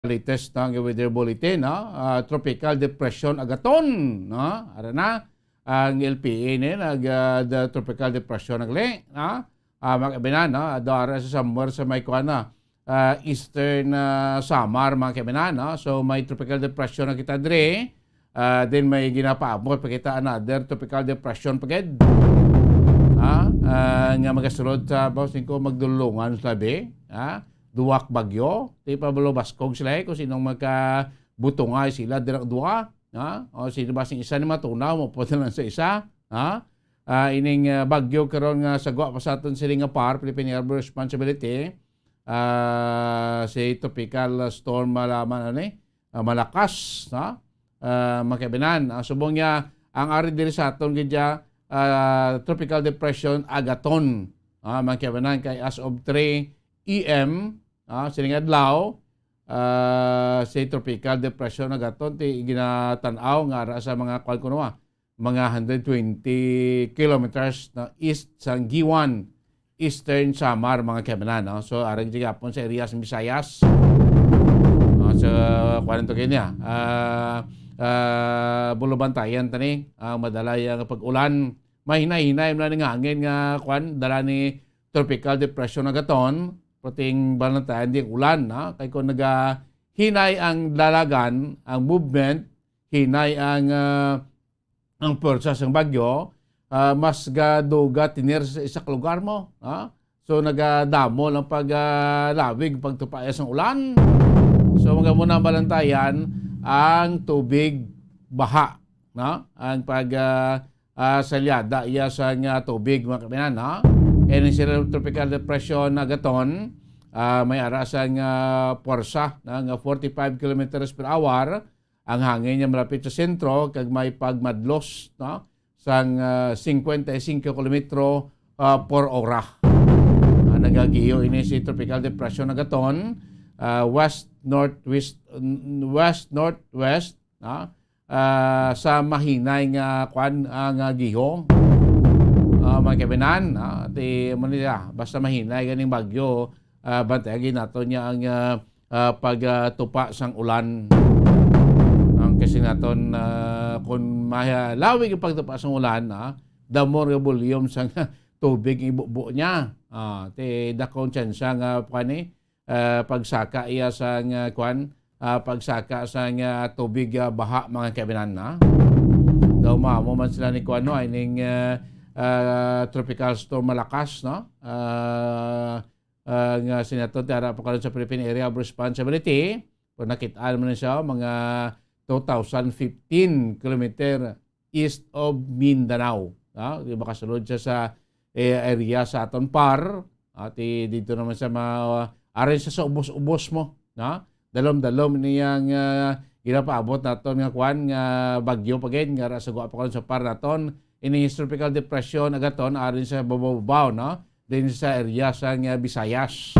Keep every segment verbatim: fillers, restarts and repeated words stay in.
latest na nga weather bulletin, no? Ah, Tropical Depression Agaton, no? Ara na, ang L P A ni nag, ah, the Tropical Depression nagali, no? Ah, mga kaibinan, no? Ado ara sa somewhere sa may kuan na, ah, Eastern, ah, Samar, mga kaibinan, no? So, may Tropical Depression na kita diri. Ah, then may ginapaabot pa kita another Tropical Depression pa gid. Ha? Ah, nga magasulod sa, baw singko magdulungan sa labi, ha? Duwak bagyo, di pa malubaskog sila, eh, kung sinong magkabutungay sila, dira duwa, ha? O sino ba sing isa ni matunaw, mo po na lang sa isa, ha? Ah, ining, ah, bagyo karon nga sagwa pa sa aton sini nga par, Philippine Air Responsibility, ah, si Tropical Storm Malaman, ano, eh, ah, Malakas, no? Ah, mga kaibinan, ah, subong niya, ang ari diri sa aton gid ya, ah, Tropical Depression Agaton, ah, mga kaibinan, kay as of three A M, ah, sining adlaw, ah, si Tropical Depression Agaton ti ginatan-aw nga ara sa mga kuan kuno, ah, mga hundred twenty kilometers na east sang Guiuan, Eastern Samar, mga kaibinan, no? So, arang gihapon sa area sa Visayas. No, so, kuwan to kanya. Ah, ah, bulubantayan tani ang madala yang pag-ulan. Mahinay-hinay man ang hangin nga, kuwan, dala ni Tropical Depression Agaton, pwedeng balantayan di ang ulan, no? Kay kung nagahinay ang dalagan, ang movement, hinay ang, ah, ang pwersa sang bagyo, ah, mas gaduga tinir sa isa ka lugar mo, ha? So, nagadamo lang pag, ah, lawig, pagtupa sang ulan. So, mga muna balantayan ang tubig baha, no? Ang pag, ah, ah, salyada iya sang, ah, tubig, mga kaibigan, no? Kaya ning sila Tropical Depression Agaton, ah, may ara sang, ah, pwersa, no, nga forty-five kilometers per hour, ang hangin niya malapit sa sentro kag may pagmadlos, no, sang, ah, cincuenta y cinco kilometro, ah, por ora. Ah, nagagiyo ini si Tropical Depression Agaton, ah, west northwest, west northwest, no, ah, sa mahinay nga kwan, ah, nga giho. Ah, mga kaibinan, ah, ti mo ni siya, basta mahinay ganing bagyo, ah, bantayan nato niya ang, ah, ah, pagtupa sang ulan. Ang kasi naton, ah, kung malawig ang pagtupa sang ulan, ah, the more nga volume sang tubig ibubo niya. Ah, ti dakong tsansa nga, kuwan, eh, ah, pagsaka iya sang, ah, kuwan, ah, pagsaka sang, ah, tubig, ah, baha, mga kaibinan, na. Daw maamo man sila ni kuwan, no, ining, ah, ah, Tropical Storm Malakas, no? Ah, ah, nga sinaton ti ara pa karon sa Philippine Area of Responsibility. Kung nakit-an man siya, mga two thousand fifteen kilometer east of Mindanao. Ah, di makasulod siya sa, eh, area sa aton par. At, eh, dito naman sa ma-, arin sa, sa ubos-ubos mo, no? Dalom-dalom niyang, ah, ginapaabot naton nga kuan nga bagyo pa gid nga ra sa gwa pa karon sa par naton. Ini tropical depression agaton arin sa babaw-babaw, no? Din sa area sa nga Visayas.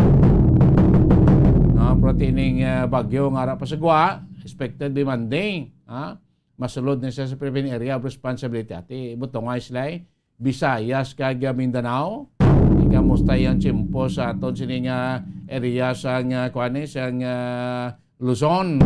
No, pero tining, ah, bagyo nga ra pa sa gwa, expected by Monday, ha? Masulod na siya sa Philippine Area of Responsibility. Ati, butongay sila, eh. Visayas kag, ah, Mindanao. Ikamusta yang tiyempo sa aton sini nga area sa nga, kuan, eh, sa nga Luzon?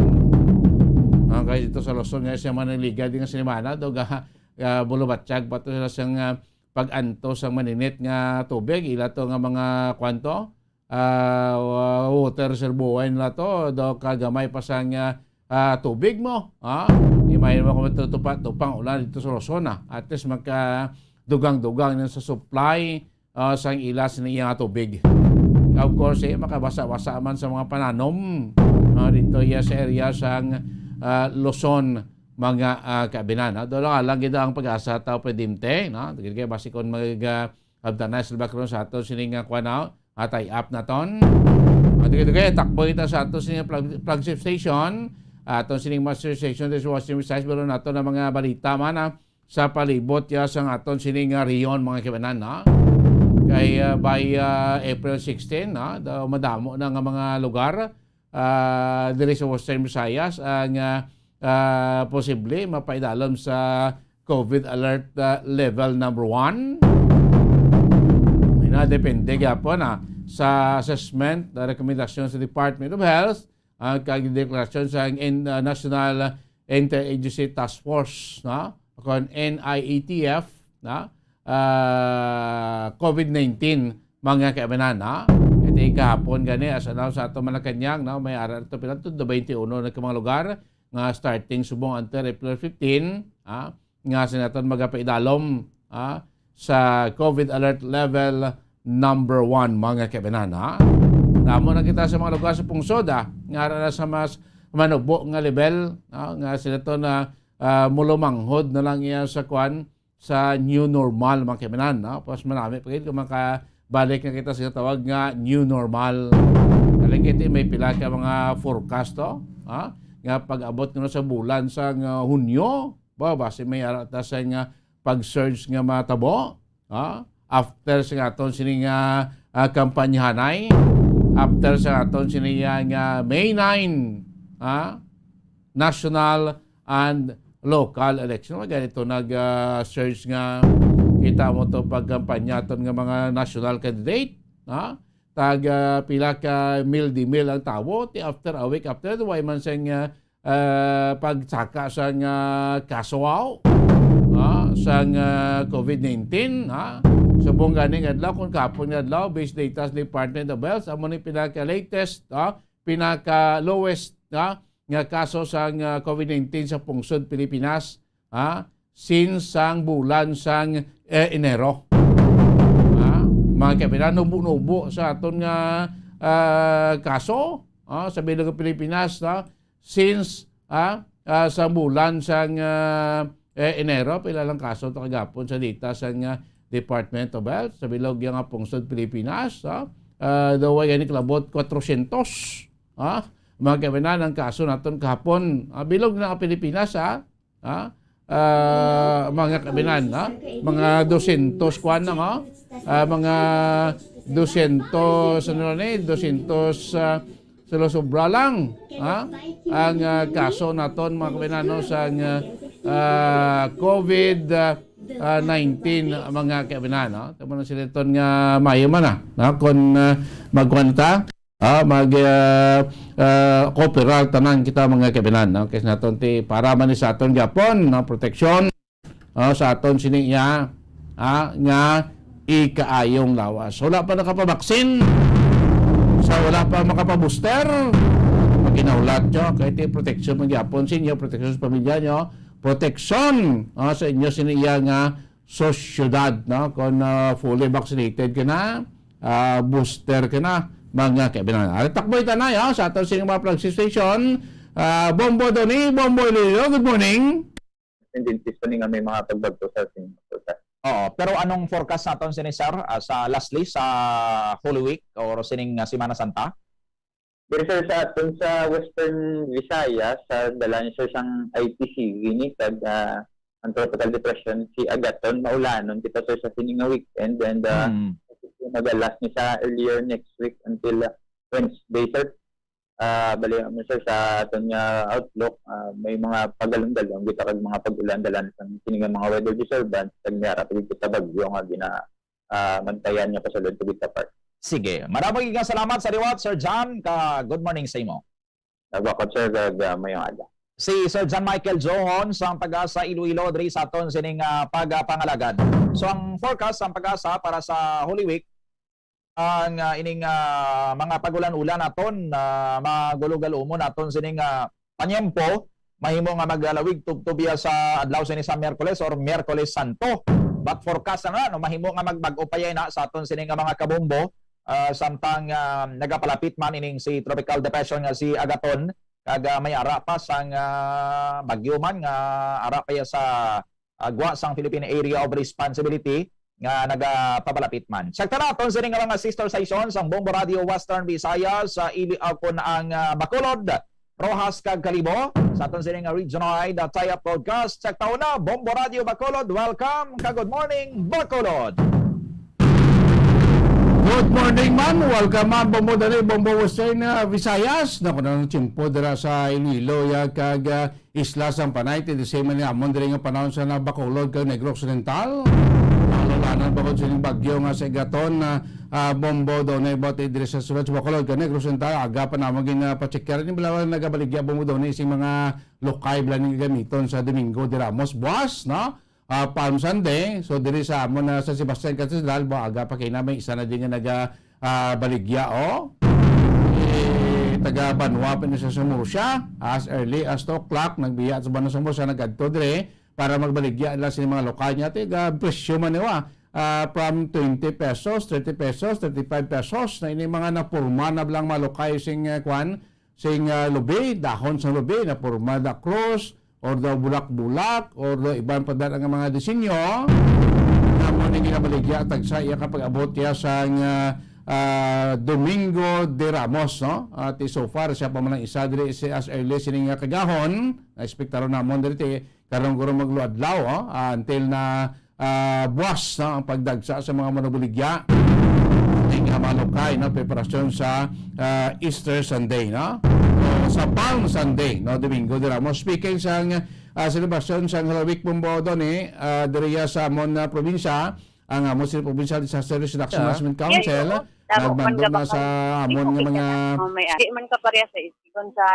Ah, kay dito sa Luzon nga siya maniliga din nga sinimana, do ga, ga bulubatyag pa to sila sa nga pag-antos sang maninit nga tubig. Ila to nga mga, kuan to, ah, wa-, water reservoir nila to, do kagamay pa sang, ah, ah, tubig mo, ha? Di may mo kung matutupa-, tupang ulan dito sa Luzon, ah. At least magka-dugang-dugang na sa supply, ah, sang ilas ni iya tubig. Of course, eh, makabasa-basa man sa mga pananom, ah, dito iya sa area sang, ah, Luzon, mga, ah, kaabinan, ah. Doon lang, lang gid ang pag-asa tao pwedimte, no? Dagiti kay basi kung mag, ah, Abtanay sa bakron sa ato sini nga kuan na, ah, tie up naton. At ito kay takbo kita sa ato sini flag-, flagship station. Aton sini master station this was size pero nato na mga balita man, ah, sa palibot ya sa aton sini nga rehiyon, mga kibanan, no? Kay, ah, by, ah, April sixteen, no, daw madamo na nga mga lugar, ah, diri sa Western Visayas ang, ah, ah, posible mapaidalom sa COVID alert, ah, level number one. May na depende gyapon, ah, sa assessment, ah, rekomendasyon sa Department of Health ah, kag deklarasyon sa N-, ah, National Interagency Task Force, no? Kon N I A T F, no? Ah, COVID nineteen, mga kaibanan, no? Iti kahapon gani, as announced sa ato Malacañang, no? May ara to pila to, twenty-one na ka mga lugar nga starting subong until April fifteen, ah, nga sa naton magapaidalom, ah, sa COVID alert level number one, mga kaibanan, ha? Damo na kita sa mga lugar sa pungsod, ah, nga ara na sa mas manubo nga level, ah, nga sila to na, ah, mulumanghod na lang iya sa kwan, sa new normal, mga kaibanan, no? Pas manami pa gid kung makabalik na kita sa tawag nga new normal. Kaling kita may pila ka mga forecast to, ha? Nga pag-abot kuno sa bulan sa nga Hunyo, ba, basi may ara ta sa nga pag-surge nga matabo, ha? After sa aton sini nga, ah, kampanyahanay, after sa aton sini nga, nga May nine, ha? National and local election. Mga ganito nag, ah, surge nga kita mo to pagkampanya aton nga mga national candidate, ha? Tag, ah, pila ka mil di mil ang tawo, ti after a week after, way man sang, ah, ah, pagsaka sang, ah, kaso, ah, sang, ah, COVID nineteen, ha? Subong gani nga adlaw, kung kahapon nga adlaw, based data sa Department of Health, amo ni pinaka-latest, ha? Pinaka-lowest, ha? Nga kaso sang, ah, COVID nineteen sa pungsod Pilipinas, ha? Since sang bulan sang, eh, Enero. Ha? Mga kaibanan, nubo-nubo sa aton nga, ah, kaso, ha? Sa bilog nga Pilipinas, ha? Since, ha? Ah, sa bulan sang, ah, eh, Enero, pila lang kaso to kagapon sa data sang, ah, Department of Health, sa bilog nga pungsod Pilipinas, ha? Ah, daw ay gani kalabot kwatrocientos, ha? Mga kaibanan, ang kaso naton kahapon, ah, bilog na ang Pilipinas, ha? Ha? Ah, mga kaibanan, ha? Mga dosyentos kuan lang, ha? Ah, mga dosyentos, ano ni? Dosyentos, ah, sobra lang, ha? Ang, ah, kaso naton, mga kaibanan, no, sa, ah, COVID, ah, ah, nineteen, mga kaibanan, no? Tama na sila ton nga maayo man, ah, no? Kung, ah, magkuan ta, ah, mag, ah, ah, cooperar tanan kita, mga kaibanan, no? Kay sa naton ti para man ni sa aton gyapon, no, proteksyon, ah, sa aton sini iya, ah, nga ikaayong lawas. Wala pa nakapabaksin, sa wala pa makapabooster, magkinahulat nyo, kay ti proteksyon man gyapon sa inyo, proteksyon sa pamilya nyo, proteksyon, ah, sa inyo sini iya nga sosyedad, no? Kung, ah, fully vaccinated ka na, ah, booster ka na, mga kaibanan. Ari, takbo ita na, ya, sa aton sini mga flag station. Ah, Bombo Donny, Bombo Iloilo, good morning. Tendencies pa ni nga may mga pagbagto sa ating forecast. Oo, pero anong forecast naton sini, sir, ah, sa lastly sa Holy Week or sining, ah, Semana Santa? Diri, sir, sa aton sa Western Visayas, sa dalan, sir, sang I T C V ni kag, ah, ang tropical depression si Agaton, maulanon kita, sir, sa sini nga weekend, and, ah, Mm. mag-last ni sa earlier next week until, ah, Wednesday, sir. Ah, bali, ano, sir, sa aton nga outlook, ah, may mga pagalon-galon kita kag mga pag-ulan dalan sa sini nga mga weather disturbance, kag may ara pa gid kita bagyo nga gina-, ah, bantayan nga pasulod sa Vista Park. Sige. Marami nga salamat sa liwat, Sir John. Ka, good morning sa imo. Nagwakot, sir, kag, ah, mayong aga. Si Sir John Michael Johon sang Pag-asa Iloilo diri sa aton sining, ah, pagpangalagad. So, ang forecast sang Pag-asa para sa Holy Week, ang, ah, ining, ah, mga pag-ulan-ulan naton, ah, magulog-alumon naton sining, ah, panyempo, mahimo nga maglalawig tubtob iya sa adlaw sini sa Miyerkules or Miyerkules Santo. But forecast na, no, mahimo nga magbag-o pa iya na sa aton sini nga mga kabombo, ah, samtang, ah, nagapalapit man ining si tropical depression nga si Agaton, kag, ah, may ara pa sang, ah, bagyo man nga ara pa iya sa, ah, gwa sang Philippine Area of Responsibility nga nagapapalapit man. Check ta naton sini nga mga sister station sang Bombo Radio Western Visayas, sa Ili-, ah, kun ang, ah, Bacolod, Roxas kag Kalibo. Sa aton sini nga region-wide, ah, tie-up broadcast. Check ta una, Bombo Radio Bacolod. Welcome ka good morning, Bacolod. Good morning man. Welcome man, Bombo Dali, Bombo Western, ah, Visayas. Naku, na ang tiyempo dira sa Iloilo, ya, kag, ah, Isla sang Panay, ti the same man ni amon diri nga panahon sa na Bacolod kag Negros Occidental. Lalo Tanan bukod sining bagyo nga sa Egaton, ah, ah, Bombo Donay, bati diri sa Surat sa Bacolod, kani Crucenta, aga pa namo gin, ah, pacheckar ni bala nagabaligya Bombo Donay sing mga lukay bala ni gamiton sa Domingo de Ramos buwas, no? Ah, Palm Sunday. So, diri sa amon na sa Sebastian Cathedral, ba, aga pa kay na may isa na din nga naga, ah, baligya, oh. Eh, taga Banwa pa ni sa Murcia, as early as two o'clock, nagbiya sa Banwa sa Murcia, nagkadto dire para magbaligya nila sa mga lokal niya. Tiga presyo man niwa, ah, from twenty pesos, thirty pesos, thirty-five pesos, na ini mga napurma na lang mga lokal sing, eh, kwan, sing, ah, lubi, dahon sang lubi, napurma na cross, or daw bulak-bulak, or daw iban pa daan nga mga disenyo, na mo ni ginabaligya, tagsa iya kapag-abot iya sang, ah, ah, Domingo de Ramos, no? At so far, siya pa man ang isa diri si as early sining nga kagahon, na espektaron namon diri ti karong guro magluadlaw, oh, ah, until na, ah, buwas, no, ang pagdagsa sa mga manubuligya. Ning, ah, malukay, no, preparasyon sa, ah, Easter Sunday, no? O sa Palm Sunday, no, Domingo de Ramos. Speaking sang, ah, selebrasyon sang Holy Week, Bombo Donay, ah, diriya sa amon, ah, probinsya, ang amon sa Provincial Disaster Risk Reduction Management Council, nagmando na sa amon nga mga Di man ka pareha sa Igon sa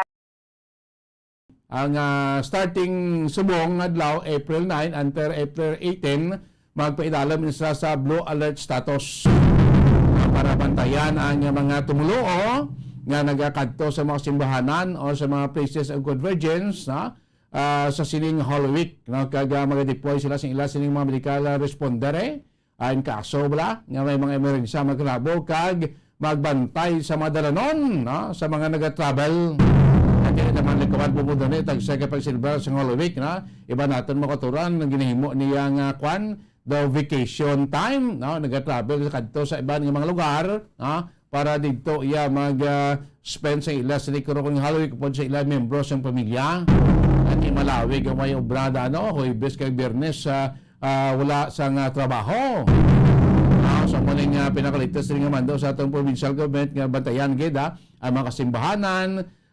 ang, ah, starting subong nga adlaw, April nine, until April eighteen, magpaidalom sila sa blue alert status, ah, para bantayan ang mga tumuluo nga nagakadto sa mga simbahanan o sa mga places of convergence, ha? Ah, sa sining Holy Week, no? Kag, ah, magadeploy sila sa ila sining mga medical, ah, responder, eh. Ah, in kaso bala nga may mga emerhensya magkalabo kag magbantay sa mga dalanon, no, sa mga nagatravel. Kag dili naman likawan pumudon ni tagsa ka pagsilbar sa Holy Week, no? Iba naton makaturan ang ginahimo niya nga kwan, the vacation time, no? Nagatravel sa kadto sa iban nga mga lugar, no? Para didto iya mag, ah, spend sa ila sa likuro kung Holy Week upod sa ila membro sang pamilya. At di malawig ang may obrada, no? Huwebes kag Biyernes sa ah, wala sang, ah, trabaho. Ah, so, mao ni nga pinakalitas diri nga mando sa atong provincial government nga bantayan gid, ah, ang mga kasimbahanan,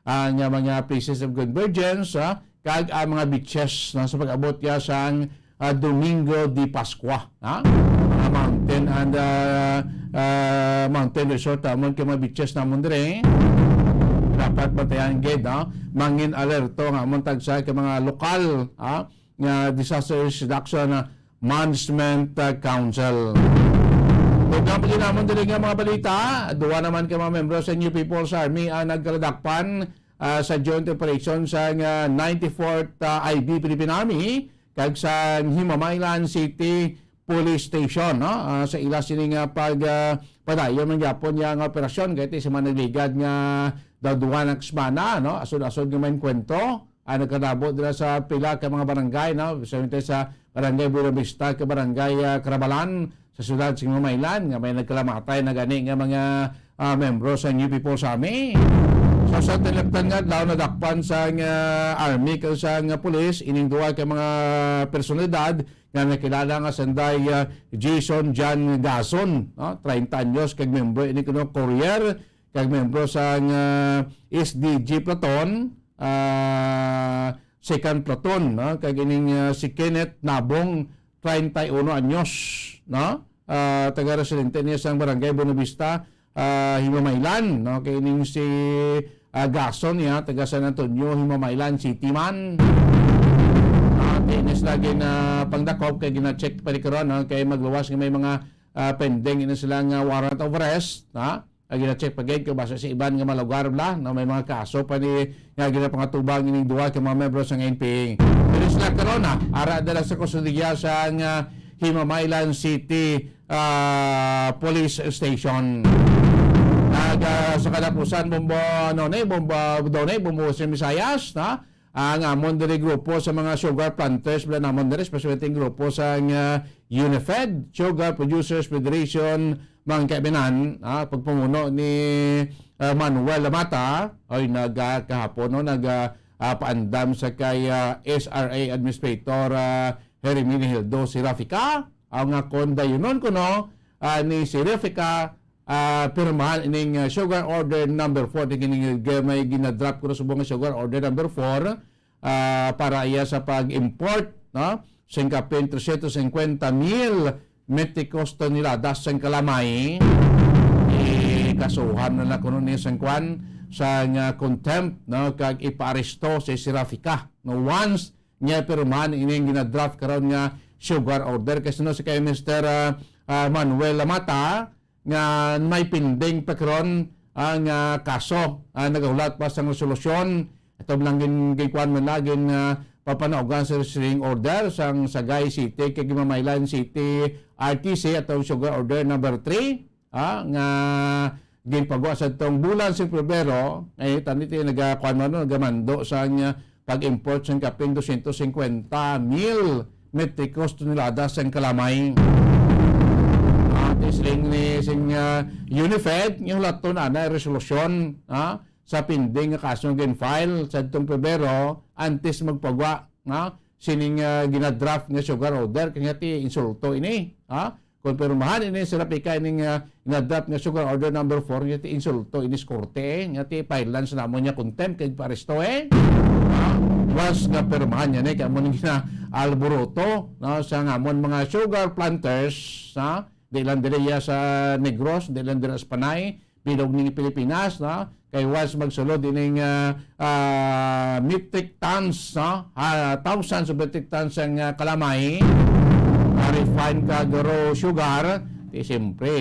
ang, ah, mga places of convergence, ah, kag ang mga beaches, no, sa pag-abot ya sang, ah, Domingo de Pascua, ha? Mga mountain and, ah, ah, mountain resort namon kay mga beaches namon dire. Dapat bantayan gid, no? Mangin alerto nga amon tagsa ka mga lokal, ha? Nga Disaster Risk Reduction, ah, Management, ah, Council. Ug ang paghinamon diri nga mga balita, duwa naman ka mga membro sa New People's Army ang nagkaladakpan, ah, sa joint operation sa nga ninety-fourth, ah, I B Philippine Army kag sa Himamaylan City Police Station, no? Ah, sa ila sini nga pag, ah, padayon man gyapon niya nga operasyon kay ti sa mga nagligad nga daw duwa na semana, no? Asod-asod nga may kwento. Ah, nagkalabo dira sa pila ka mga barangay, no? Sa, sa Barangay Buena Vista, ka Barangay, ah, Carabalan, sa siyudad sa Himamaylan, nga may nagkalamatay na gani nga mga, ah, membro sa New People's Army. So, sa tinaptan nga adlaw, nadakpan sa nga army kag sa nga pulis ining duha ka mga personalidad nga nakilala nga sanday, ah, Jason John Gason, no? Treinta anyos, kag membro ini kuno Courier, kag membro sang, ah, S D G Platoon, ah, Second Platoon, no? Kag ining, ah, si Kenneth Nabong, treinta y uno anyos, no? Ah, taga-residente niya sang Barangay Buenavista, ah, Himamaylan, no? Kay ining si, ah, Gason niya, taga San Antonio, Himamaylan City man. Ah, tinis lagi na pangdakop kay gina-check pa ni karon, no? Kay magluwas nga may mga, ah, pending ini sila nga warrant of arrest, ha? Ang gina-check pa gid kung basta sa iban nga mga lugar bala, no, may mga kaso pa ni nga ginapangatubang ining duha ka mga membro sa N P A. Pero sila karon, ah, ara dala sa kustodiya sa nga Himamaylan City, ah, Police Station. Kag, ah, sa katapusan, Bombo, ano ni, Bombo, Donay, Bombo sa Visayas, na ang amon diri grupo sa mga sugar planters, bala namon diri, especially ang grupo sa nga UNIFED, Sugar Producers Federation, mga kaibinan, ah, pagpamuno ni, ah, Manuel Lamata, ay nagkahapon, no, nag, ah, ah, paandam sa kay, ah, S R A Administrator, ah, Herminihildo Serafica, ang nga kon dayunon kuno, ah, ni Serafica, ah, pirmahan ining, ah, Sugar Order number four, di kining, ah, may ginadrop ko na subong nga Sugar Order number four, ah, para iya sa pag-import, no? Sing kapin trescientos cincuenta mil metrikos tonelada sang kalamay, ikasuhan na lang kuno ni sang kwan, sang, ah, contempt, no, kag ipaaresto si, si Rafica, no, once niya pirmahan ining ginadraft karon nga sugar order. Kay sino si kay Mister, ah, ah, Manuel Lamata, nga may pending pa karon ang, ah, kaso. Ah, nagahulat pa sang resolusyon. Ito lang gin-, ginkuan man na, gin, ah, papanaugan sa restraining order sang Sagay City kag Mamaylan City R T C atong sugar order number three, ah, nga ginpagwa sa tong bulan sa Pebrero, ay tani ti nagakuan man, nagamando sa, ah, pag-import sang kapin dosyentos singkwenta mil metrikos tonelada sang kalamay. Ah, ti siling ni sing, ah, Unifed, nga hulaton ana resolusyon, ah, sa pending nga kaso nga gin-file sa adtong Pebrero antes magpagwa, ah, sining, ah, ginadraft nga sugar order, kaya ti insulto ini, ah. Konpirmahan ini sa Rafica ining, ah, nga draft nga sugar order number four, nga ti insulto ini sa korte, eh, nga ti pailan sa namon niya contempt kag paaresto, eh. Ah, once nga pirmahan niya ni, kamo ning gina-alboroto, no, sa namon mga sugar planters, ha? Di lang diri ya sa Negros, di lang diri sa Panay, bilog ning Pilipinas, no? Kay once magsulod ining, ah, ah, metric tons, no? Ah, thousands of metric tons ang, ah, kalamay, ah, refined kag raw sugar, di siyempre,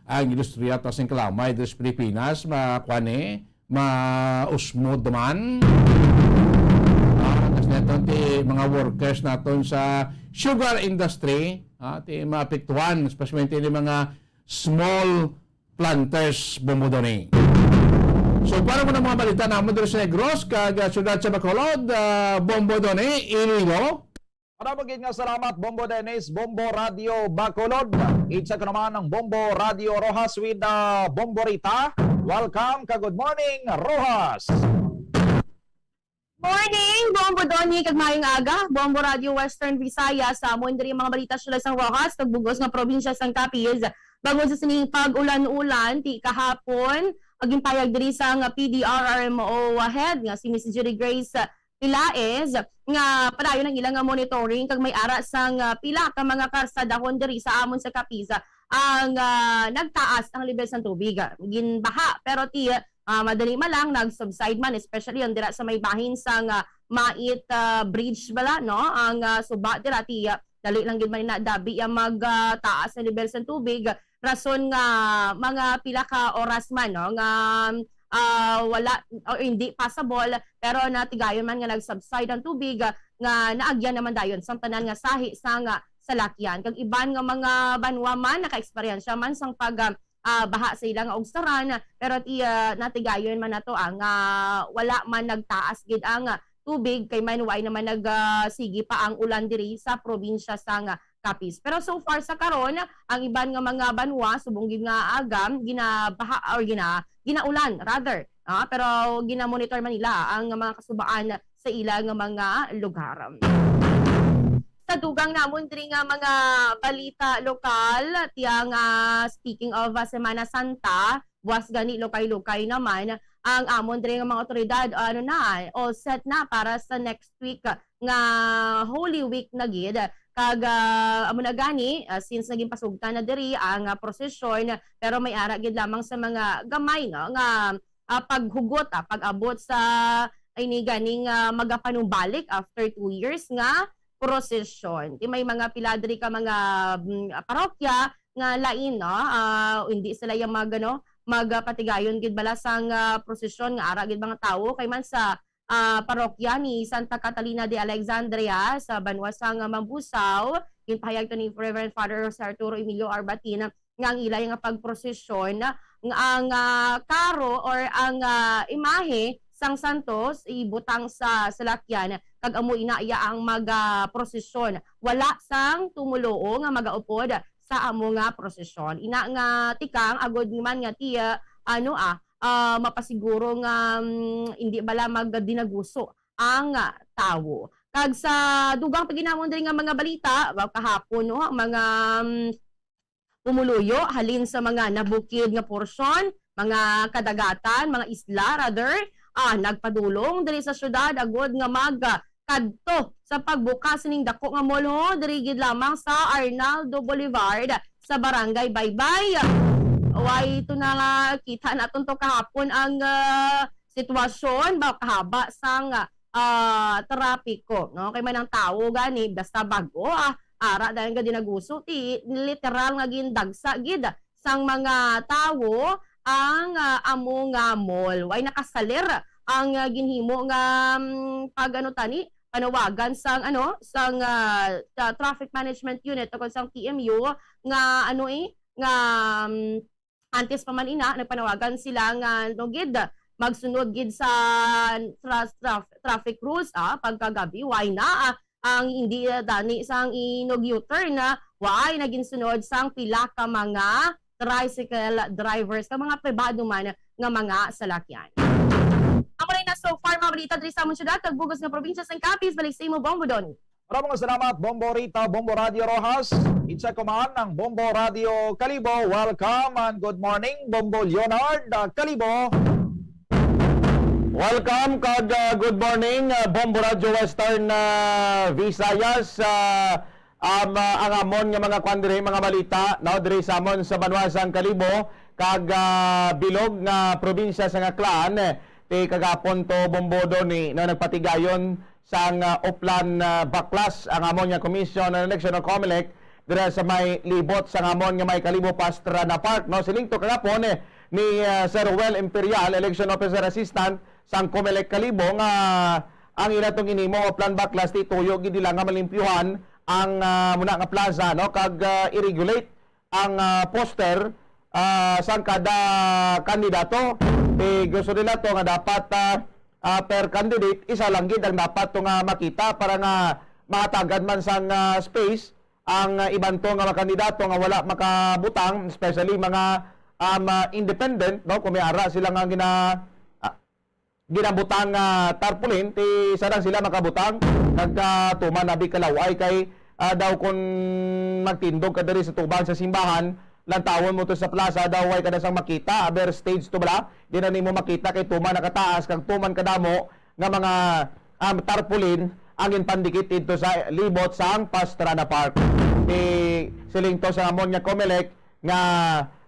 ang industriya ta sing kalamay diri sa Pilipinas, ma-, kuwan, eh, mausmod man. Ah, tas neto ti mga workers naton sa sugar industry, ah, ti maapektuhan, especially ti mga small planters, Bombo Donny. So, para mo na mga balita namon diri sa Negros, kag, ah, siyudad sa Bacolod, ah, Bombo Donny, Iloilo. Madamo gid nga salamat, Bombo Dennis, Bombo Radio Bacolod. Isa ko naman ang Bombo Radio Roxas with, ah, Bombo Rita. Welcome ka good morning, Roxas. Morning, Bombo Donny, kag maayong aga, Bombo Radio Western Visayas. Sa amon diri mga balita, siyudad sang Roxas, kag bug-os nga probinsya sang Capiz. Bangod sa sining pag-ulan-ulan, ti kahapon, ang ginpahayag diri sang P D R R M O head nga si Miss Judy Grace Pilaes, nga padayon ang ilang monitoring, kag may ara sang, ah, pila ka mga karsadahon diri sa amon sa Capiz ang, ah, nagtaas ang lebel sang tubig. Ginbaha, pero ti ah, madali man lang nag-subside man, especially ang dira sa may bahin sang, ah, Mait, ah, Bridge bala, no? Ang, ah, suba dira ti, ah, dali lang gid man na dabi ang mag, ah, taas sa level sang tubig, rason nga mga pila ka oras man, no, nga, ah, wala o hindi passable, pero natigayon man nga nag-subside ang tubig, ah, nga naagyan naman dayon sang tanan nga sahi sang, ah, salakyan. Kag iban nga mga banwa man naka-eksperyensya man sang pag, ah, ah, baha sa ila nga ugsaran, pero ti, ah, natigayon man nato, ah, nga wala man nagtaas gid ang, ah, tubig, kay man way naman nag, ah, sige pa ang ulan diri sa probinsya sang, ah, Capiz. Pero so far sa karon, ang iban nga mga banwa subong gid nga agam ginabaha or gina-, ginaulan rather, ah, pero ginamonitor man nila ang mga kasubaan sa ila nga mga lugar. Sa dugang namon diri nga mga balita lokal, tiya nga speaking of, ah, Semana Santa, buwas gani lukay-lukay naman ang amon diri nga mga otoridad, ano na, all set na para sa next week nga Holy Week na gid. Kag, ah, amo na gani, ah, since naging pasugtan na diri ang, ah, prosesyon, pero may ara gid lamang sa mga gamay, no, nga ah, paghugot, ah, pag-abot sa ini ganing, ah, magapanumbalik after two years nga prosesyon. Ti may mga pila diri ka mga, mm, parokya nga lain, no? Ah, hindi sila yang mag, ano, magpatigayon gid bala sang, ah, prosesyon nga ara gid mga tawo kay man sa, ah, parokya ni Santa Catalina de Alexandria sa banwa sang Mambusao, ginpahayag to ni Reverend Father Jose Arturo Emilio Arbatin, nga ang ila nga pagprosesyon nga ang, ah, karo or ang, ah, imahe sang santos ibutang sa salakyan kag amo ina iya ang magaprosesyon. Wala sang tumuluo nga magaupod sa amo nga prosesyon. Ina nga tikang agod man nga tiya, ano, ah, ah, mapasiguro nga, mm, hindi bala magdinaguso ang, ah, tawo. Kag sa dugang pa gid namon diri nga mga balita, well, kahapon, no, ang mga, mm, pumuluyo halin sa mga nabukid nga porsyon, mga kadagatan, mga isla, rather, ah, nagpadulong diri sa syudad agud nga mag, ah, kadto sa pagbukas ning dako nga mall, ho, diri gid lamang sa Arnaldo Boulevard sa Barangay Baybay. Way ito na kita naton to kahapon ang, ah, sitwasyon ba kahaba sang, ah, trapiko, no? Kay may nang tawo gani basta bago, ah, ara dayon gadi naguso ti literal nga gindagsa gid sang mga tawo ang, ah, amo nga mall. Way nakasalir ang, ah, ginhimo nga, mm, pag-ano tani, panawagan sang, ano, sang, ah, sa Traffic Management Unit o sang T M U nga, ano, eh, nga, mm, antes pa man ina, nagpanawagan sila nga, ano, gid, magsunod gid sa tra-, traf-, traffic rules, ah, pagkagabi, way na, ah, ang hindi, ah, dani sang inog U-turn na way naginsunod sang pila ka mga tricycle drivers, ka mga pribado man nga mga salakyan. Amo na so far mga balita diri sa among syudad kag bugos nga probinsya sang Capiz. Balik sa imo, Bombo Don. Maraming salamat, Bombo Rita, Bombo Radio Rojas. Itsa ko man ang Bombo Radio Kalibo. Welcome and good morning, Bombo Leonard, ah, Kalibo. Welcome kag, ah, good morning, ah, Bombo Radio Western, ah, Visayas. Ah, um, ah, ang amon nga mga kwan diri, mga balita, no, diri sa amon sa banwa sang Kalibo kag, ah, bilog nga probinsya sang Aklan, eh, ti kagapon to Bombo Doni, no, nagpatigayon sang, ah, Oplan, ah, Baklas ang amon nga Commission on Election o COMELEC dira sa may libot sang amon nga may Kalibo Pastrana Park, no? Siling to kagapon, eh, ni, ah, Sir Roel Imperial, Election Officer Assistant sang COMELEC Kalibo, nga ang ila tong inimo nga Oplan Baklas ti tuyo gid nila nga malimpyuhan ang, ah, muna nga plaza, no? Kag, ah, i-regulate ang, ah, poster, ah, sang kada kandidato. Ti gusto nila to nga dapat, ah, ah, per candidate, isa lang gid ang dapat to nga makita para nga mahatagan man sang, ah, space ang, ah, iban to nga mga kandidato nga wala makabutang, especially mga, um, ah, independent, no? Kung may ara sila nga gina-, ah, ginabutang nga tarpaulin, ti isa lang sila makabutang. Nagkatuman abi kalaw-ay kay, ah, daw kun magtindog ka diri sa tubang sa simbahan, lantawon mo to sa plaza, daw way ka na sang makita, aber stage to bala, di na nimo makita kay tuman nakataas kag tuman kadamo nga mga, um, tarpaulin ang ginpandikit didto sa libot sang Pastrana Park. Ti siling to sa amon nga COMELEC, nga,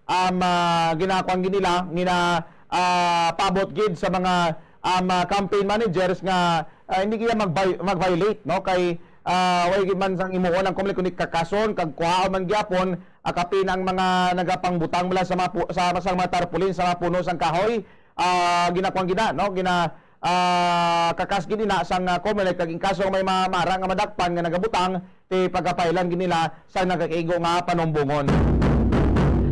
um, ah, ginakuan gid nila, gina, ah, paabot gid sa mga, um, ah, campaign managers nga, ah, hindi gid mag-vi-, mag-violate, no? Kay, ah, way gid man sang imuon ang COMELEC, kundi kakason kag kuhaon man gyapon, ah, kapin ang mga nagapangbutang mula sa mga pu-, sa, sa mga tarpaulin, sa mga puno sang kahoy, ah, ginakuan gid na, no? Gina, ah, kakas gid ina sang, ah, COMELEC, kag in kaso may ma-, mara nga madakpan nga nagabutang, ti pagkapailan gid nila sa nagakaigo nga panumbongon.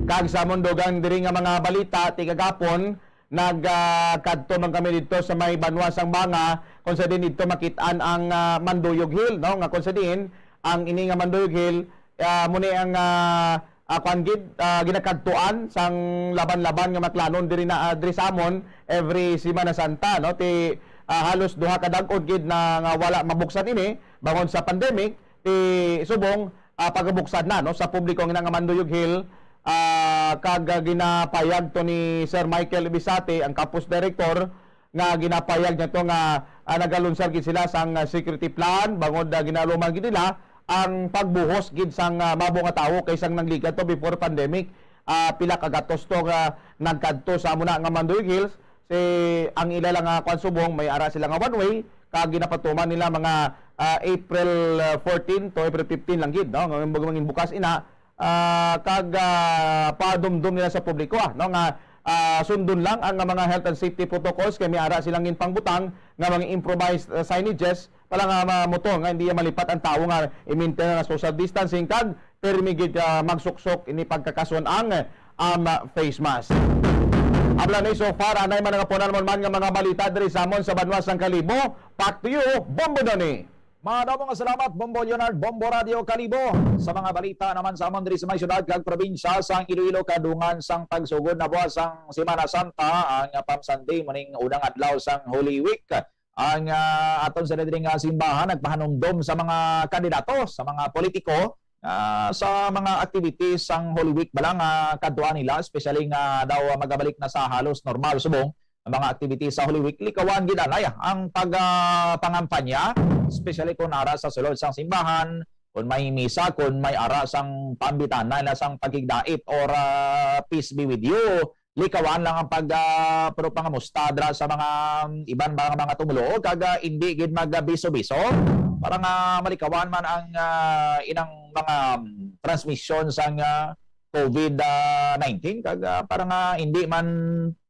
Kag sa mundugan diri nga mga balita, ti kagapon, nag, ah, kadto man kami didto sa may banwa sang Banga, kung sa diin didto makit-an ang, ah, Manduyog Hill, no? Nga kung sa diin, ang ini nga Manduyog Hill, ah, muni ang, ah, ah, kuan gid, ah, ginakadtuan sang laban-laban nga maklanon diri na, ah, diri sa amon every Semana Santa, no? Ti, ah, halos duha ka dag-on gid na nga wala mabuksan ini bangod sa pandemic, ti subong, ah, pagabuksan na, no, sa publiko ang ina nga Manduyog Hill, ah, kag, ah, ginapayag to ni Sir Michael Ibisate, ang campus director, nga ginapayag niya to nga, ah, nagalunsad gid sila sang, ah, security plan bangod, ah, ginaluman gid nila ang pagbuhos gid sang, ah, babo nga tawo kay sang nagligad to before pandemic. Ah, pila ka gatos to nga nagkadto sa amo na nga Manduyog Hills. Si, ang ila lang nga kwan subong, may ara sila nga one way, kag ginapatuman nila mga, ah, April, ah, fourteen to April fifteen lang gid, no? Nga mag-, mangin bukas ina, ah, kag, ah, padumdom nila sa publiko, ah, no, nga, ah, sundon lang ang mga health and safety protocols kay may ara silang ginpangbutang nga mga improvised, ah, signages pala nga ma-, motor nga hindi malipat ang tawo nga i-maintain ang social distancing kag pirmi gid, ah, magsuksok ini pagkakason ang, um, face mask. Abla ni so far, anay man nga punan mo man nga mga balita diri sa amon sa banwa sang Kalibo. Back to you, Bombo Donny. Madamo nga salamat, Bombo Leonard, Bombo Radio Kalibo. Sa mga balita naman sa amon diri sa may syudad kag probinsya sang Iloilo, kadungan sang pagsugod na buwas sang Semana Santa, ang Palm Sunday, muning unang adlaw sang Holy Week. Ang, ah, aton sa diri nga simbahan nagpahanumdom sa mga kandidato, sa mga politiko, ah, sa mga activities sang Holy Week bala nga kadtuan nila, especially nga daw magabalik na sa halos normal subong mga activities sa Holy Week, likawan gid anay ang pag, ah, pangampanya, especially kung ara sa sulod sang simbahan, kung may misa, kung may ara sang pambitanan na sang paghigdait or, ah, peace be with you, likawan lang ang pag, ah, pero pangamusta dra sa mga, um, iban mga, mga tumuluo, kag, ah, indi gid magabiso-biso para nga malikawan man ang, ah, inang mga, um, transmission sang, ah, covid, ah, nineteen, kag, ah, para nga hindi man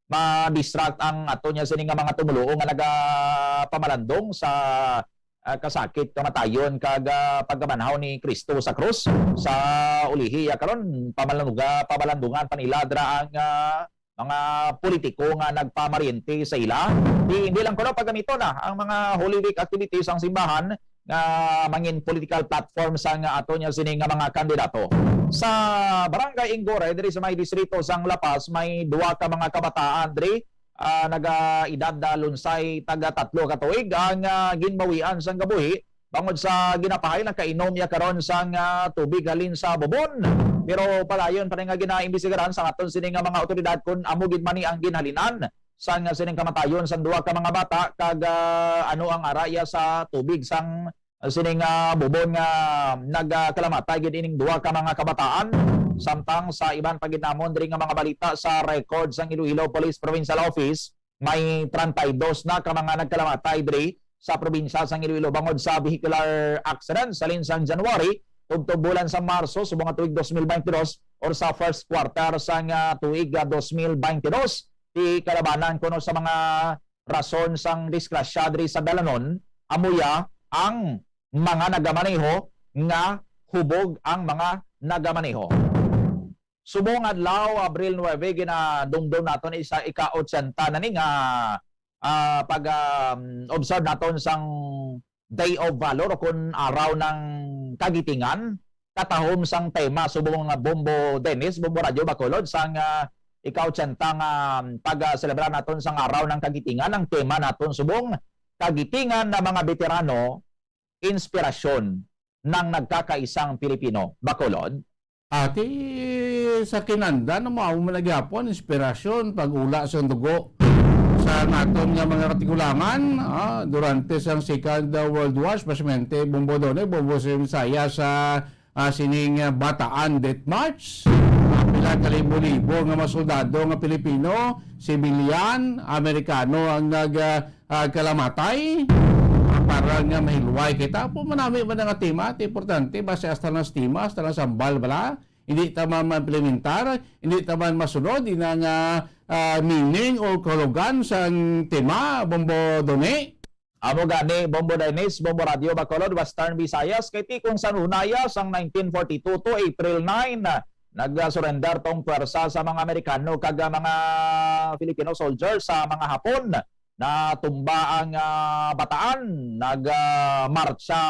ma-distract ang ato niya sini nga mga tumuluo nga nagapamalandong sa, ah, kasakit, kamatayon, kag, ah, pagkabanhaw ni Cristo sa krus. Sa ulihi, ah, karon, pamalanduga-, pamalandungan pa nila dra ang, ah, mga politiko nga nagpamaryente sa ila. Di, hindi lang kuno paggamiton na ang mga Holy Week activities sang simbahan nga mangin political platform sang ato niya sini nga mga kandidato. Sa Barangay Ingoray, diri sa may distrito sang La Paz, may duha ka mga kabataan diri, ah, naga-edad na lunsay taga tatlo ka tuig ang, ah, ginbawian sang kabuhi bangod sa ginapahay nagkainom iya karon sang, ah, tubig halin sa bubon. Pero padayon pa rin nga ginaimbestigaran sang aton sini nga mga awtoridad kung amo gid man ni ang ginhalinan sang sining kamatayon sang duha ka mga bata kag, ah, ano ang ara iya sa tubig sang sining, ah, bubon nga nagkalamatay gid ining duha ka mga kabataan. Samtang sa iban pa gid namon diri nga mga balita sa record sang Iloilo Police Provincial Office, may treinta y dos na ka mga nagkalamatay diri sa probinsya sang Iloilo bangod sa vehicular accident sa linsang January tubtob bulan sa Marso subong nga tuig dos mil baynte dos or sa first quarter sang, ah, tuig, ah, dos mil baynte dos. Di kalabanan kuno sa mga rason sang disgrasya diri sa Dalanon, amo ya ang mga nagamaneho nga hubog ang mga nagamaneho. Subong adlaw, Abril nuebe, ginadumdom naton isa ika-ochenta na ni nga, ah, pag, um, observe naton sang Day of Valor o kun Araw ng Kagitingan, katahom sang tema subong nga Bombo Dennis, Bombo Radyo Bacolod, sang, ah, ika-ochenta nga pag, ah, selebra naton sang Araw ng Kagitingan. Ang tema naton subong, Kagitingan na mga Beterano, Inspirasyon ng Nagkakaisang Pilipino. Bacolod. Ati sa kinanda na mao man na gyapon inspirasyon pag-ula sang dugo sa naton nga mga katigulangan, ah, durante sang Second, ah, World War, especialmente Bombo Done, Bombo sa Visayas, sa, ah, sining, ah, Bataan Death March. Ah, pila ka libo-libo nga mga soldado nga Pilipino, sibilyan, Amerikano ang nag, ah, ah, kalamatay, ah, para nga mahilway kita. Amo man nami man nga tema, ti importante, basi hasta nas tema, hasta nas hambal bala. Hindi ta man ma-implementar, hindi ta man masunod, ina nga, ah, meaning o kahulugan sang tema, Bombo Done. Amo gani, Bombo Dennis, Bombo Radyo Bacolod, Western Visayas, kay ti kung sa hunaya sang nineteen forty-two to April nine, nagsurrender tong pwersa sa mga Amerikano kag, ah, mga Filipino soldiers sa mga Hapon. Natumba ang, ah, Bataan, nag, ah, marcha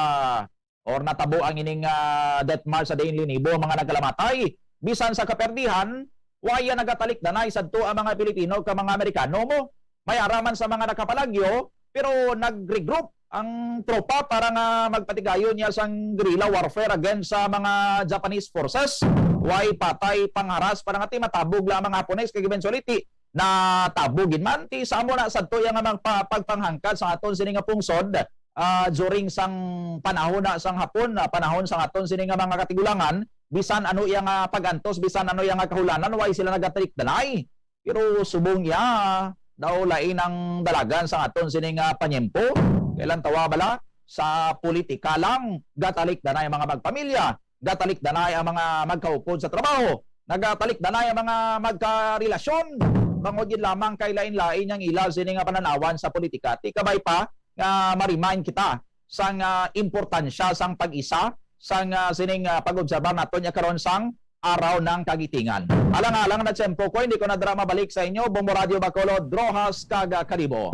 or natabo ang ining, ah, death march sa diin linibo ang mga nagkalamatay. Bisan sa kaperdihan, waya nagatalikdanay sadto ang mga Pilipino kag mga Amerikano mo. May ara man sa mga nakapalagyo, pero nag-regroup ang tropa para nga magpatigayon niya sang guerrilla warfare against sa mga Japanese forces. Way patay pangharas para nga ti matabog lang ang mga Hapones kag eventually ti natabog gid man. Ti sa amo na sadto iya nga magpa-, pagpanghangkad sa aton sini nga pungsod, ah, during sang panahon na sang Hapon, ah, panahon sang aton sini nga mga katigulangan, bisan ano iya nga pag-antos, bisan ano iya nga kahulanan, way sila nagatalikdanay. Pero subong iya, daw lain ang dalagan sang aton sini nga panyempo. Kailan tawa bala sa politika lang, gatalikdanay ang mga magpamilya, gatalikdanay ang mga magkaupod sa trabaho, nagatalikdanay ang mga magkarelasyon. Bangod gid lamang kay lain-lain ang ila sini nga pananawan sa politika. Ti kabay pa nga ma-remind kita sang, ah, importansya sang pag-isa sang, ah, sining, ah, pag-obserbar naton ya karon sang Araw ng Kagitingan. Alang-alang na tiyempo ko, hindi ko na dira mabalik sa inyo. Bombo Radyo Bacolod, Rojas, kag, ah, Kalibo.